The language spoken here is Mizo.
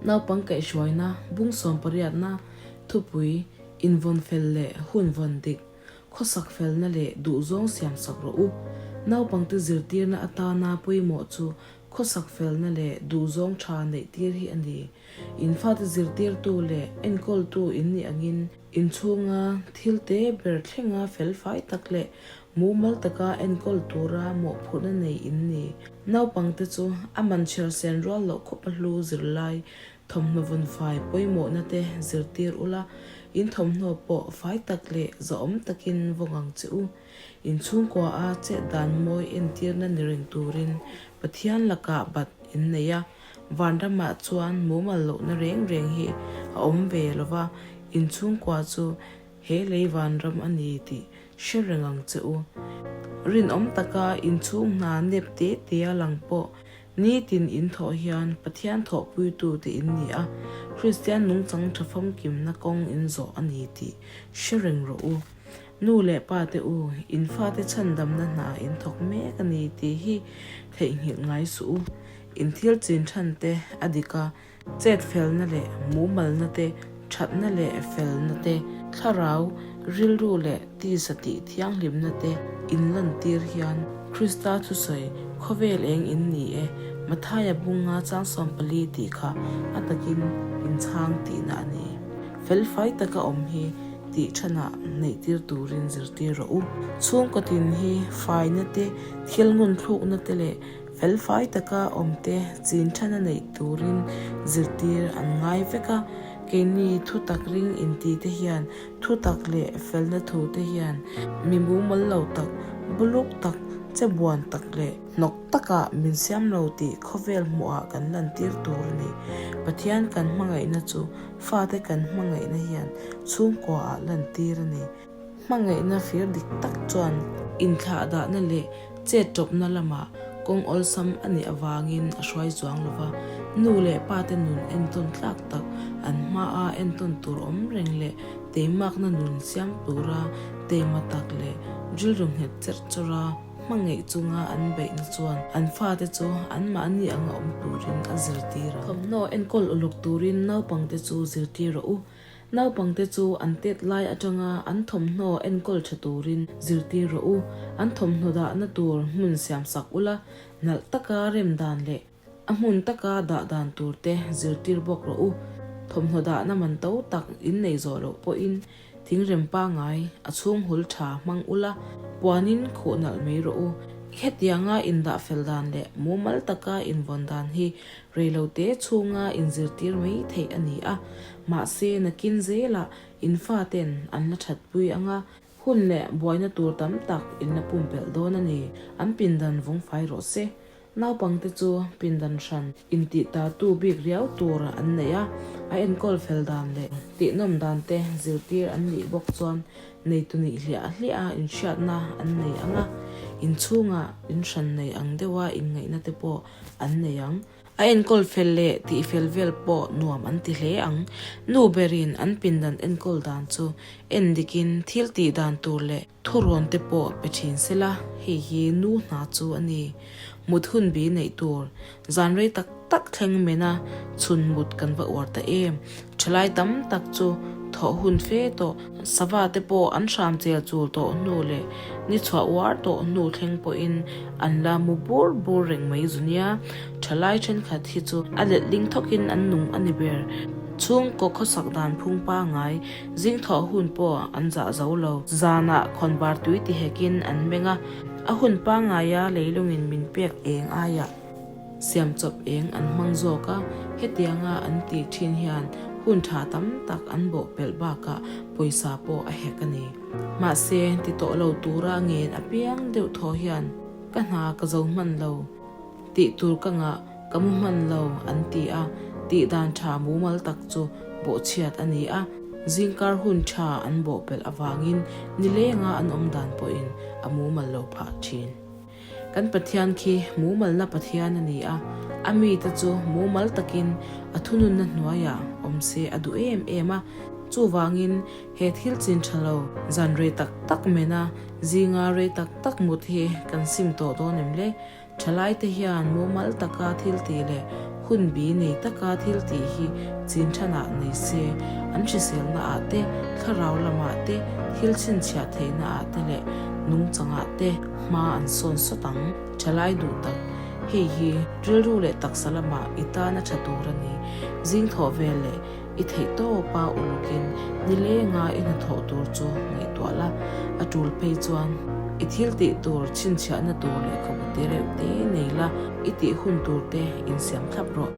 Naupang kaihhruaina bung sawmpariatna thupui invawn fel leh hun vawn dik, khawsak felna leh duhzawng siam sak rawh u. Naupangte zirtirna atana pawimawh chu khawsak felna leh duhzawng tha neih tir hi a ni. In fate zirtirtu leh enkawltu in nih angin inchhunga thil te ber thlenga felfai tak leh mumal taka enkawl tura mawhphurhna nei in ni. Naupangte chu a man chhiar sen rual loh khawp a hlu zirlai thawmhnaw vawn fai pawimawhna te zirtir ula, in thawmhnaw pawh fai tak leh zahawm takin vawng ang che u. In chhungkua a chet dan mawi entirna ni reng turin Pathian lakah bat in nei a, vanramah chuan mumal lohna reng reng hi a awm ve lo va, in chhungkua chu he lei vanram a ni tih hre reng ang che u. Rinawm taka in chhung hna nep te tea lang pawh nitin in thawh hian Pathian thawhpuitu te in ni a, Kristian nungchang tha famkimna kawng in zawh a ni tih hre reng rawh u. Nu leh pa te u, in fate chhandamna hna in thawk mek a ni tih hi theihnghilh ngai suh u. In thil chin than te a dik a, chet felna leh mumalna te, thatna leh felna te, thlarau, rilru leh tisa tih thianghlimna te in lantir hian Krista thusawi khawvel eng in ni e, Mathaia bunga chang 14 tih kha a takin in chhang tihna a ni. Felfai taka awm hi tih thanah neihtir turin zirtir rawh u. Chhungkaw tin hi faina te, thil ngun thlukna te leh felfai taka awm te chin thana neih turin zirtir an ngai vek a. Keini thutak ring inti te hian thutak leh felna thu te hian mi mumal lo tak, buluk tak, che buan tak leh hnawk takah min siam lo tih khawvel hmuhah kan lantir tur a ni. Pathian kan hmangaihna chu Fate kan hmangaihna hian chhungkuaah lantir a ni. Hmangaihna fir dik tak chuan inthlahdahna leh chet tawpna lamah kawng awlsam a nih avangin a hruai chuang lo va, nu leh pate nun entawn tlak tak, an hmaa entawn tur awm reng leh teimakna nun siam tura teima tak leh rilru nghet cherh chawrh a Hmangaih chunga an beihna chuan an fate chu anmahni anga awm turin a zirtir a. Thawmhnaw enkawl uluk turin naupangte chu zirtir rawh u. Naupangte chu an tet lai atanga an thawmhnaw enkawl tha turin zirtir rawh u. An thawmhnaw dahna tur hmun siamsak ula, nalh taka rem dan leh A hmun taka dah dan tur te zirtir bawk rawh u. Thawmhnaw dahna man to tak in nei zawh loh pawhin thingrem pangai a chhung hul tha hmang ula, puanin khuh nalh mai rawh u. Hetianga indah fel dan leh mumal taka invawn dan hi reilote chhunga inzirtir mai theih a ni a, mahse nakin zelah in faten an la thatpui anga Hun leh buaina tur tam tak in la pumpelh dawn a ni. An pindan vawng fai rawh se. Naupangte chu pindan hran intih tartu bik riau tur an nei a, a enkawl fel dan leh tihnawm dan te zirtir an nih bawk chuan neitu nih hliah hliah a inhriatna an nei ang a, inchhungah in hran nei ang deuha inngaihna te pawh an nei ang. A enkawl fel leh tih fel vel pawh nuam an ti hle ang. Nu berin an pindan enkawl dan chu en dikin thil tih dan tur leh thurawn te pawh pe thin sela, hei hi nu hna chu a ni. Mut hun bi neih tur zan rei tak tak thleng mena chhun mut kan va uar ta em. Thalai tam tak chu thawh hun fe tawh, sava te pawh an hram chel chul tawh hnu leh ni chhuah uar tawh hnu thleng pawhin an la mu bur bur reng mai zu nia. Thalai thenkhat hi chu a letling thawkin an nung a ni ber. Chhungkaw khawsak dan phung pangai zing thawh hun pawh an zah zo lo. Zanah khawnvar tui ti hekin an meng a, a hun pangaia leilungin min pek eng aiah. Siam chawp eng an hmang zawk a, hetianga an tih thin hian hun tha tam tak an bawh pelh bakah pawisa pawh a hek a ni. Mahse, ti tawh lo tura ngen apiang deuh thaw hian ka hna ka zo hman lo, tih tur ka ngah ka mu hman lo an ti a, tih dan tha mumal tak chu bawhchhiat a ni a, zingkar hun tha an bawh pelh avangin nilenga an awm dan pawhin a mumal lo phah thin. Kan Pathian khi mumalna Pathian a ni a, a mite chu mumal takin a thununna hnuaiah awm se a duh em em a. Chuvangin he thil chin tha lo zan rei tak tak mena zinga rei tak tak mut hi kan sim tawh dawn em le? Thalaite hian mumal taka thil tih leh hun bi nei taka thil tih hi chin thanah nei se, an hriselna ah te, thlarau lamah te, thil chhinchhiah theihna ah te leh nungchangah te hma an sawn sawt ang. Thalai duh tak, hei hi rilru leh taksa lamah i tan a tha tur a ni. Zing thawh vel leh I theih tawp a ulukin nilenga i hnathawh tur chu ngaihtuah la, a tul phei chuan i thil tih tur chhinchhiahna tur lehkhabu te reuh te nei la, i tih hun tur te insiam thlap rawh.